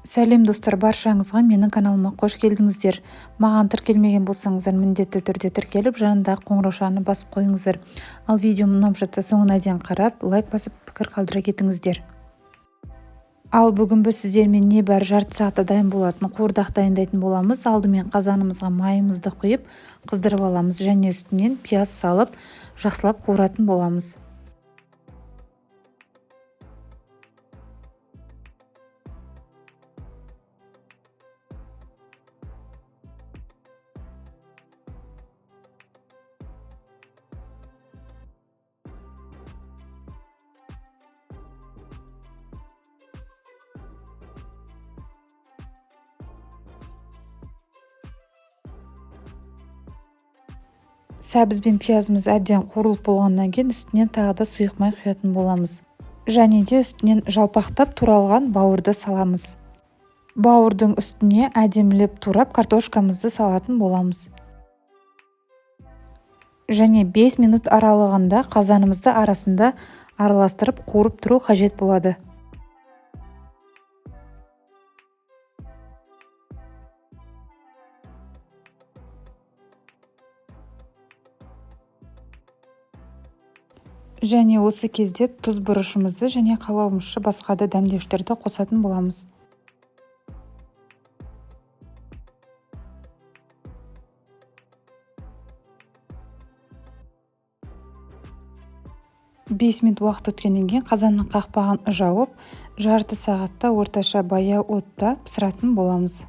Сәлем достар, баршаңызға менің каналыма қош келдіңіздер. Маған тіркелмеген болсаңыздар, міндетті түрде тіркеліп, жанындағы қоңыраушаны басып қойыңыздар. Ал видеом ұнап жатса, соңына дейін қарап, лайк басып, пікір қалдыра кетіңіздер. Ал бүгін біз сіздермен небәрі жарты сағатта дайын болатын қуырдақ дайындайтын боламыз. Алдымен қазанымызға майымызды құйып, қыздырып аламыз және үстінен пияз салып, жақсылап қуыратын боламыз. Сәбіз бен пиязымыз әбден қуырылып болғаннан кейін үстінен тағы да сұйық май құятын боламыз. Және де үстінен жалпақтап туралған бауырды саламыз. Бауырдың үстіне әдемілеп турап картошкамызды салатын боламыз. Және 5 минут аралығында қазанымызды арасында араластырып қуырып тұру қажет болады. Және осы кезде тұз, бұрышымызды және қалауымызша басқа да дәмдеуіштерді қосатын боламыз. 5 минут уақыт өткеннен кейін қазанның қақпағын жауып, жарты сағатта орташа баяу отта пісіретін боламыз.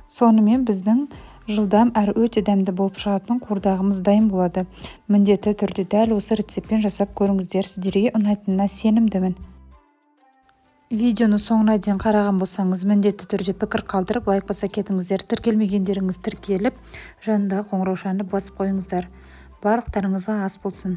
Сонымен біздің жылдам әрі өте дәмді болып шығатын қуырдағымыз дайын болады. Міндетті түрде дәл осы рецептпен жасап көріңіздер, сіздерге ұнайтынына сенімдімін. Видеоны соңына дейін қараған болсаңыз, міндетті түрде пікір қалдырып, лайк баса кетіңіздер. Тіркелмегендеріңіз тіркеліп, жанындағы қоңыраушаны басып қойыңыздар. Барлықтарыңызға ас болсын.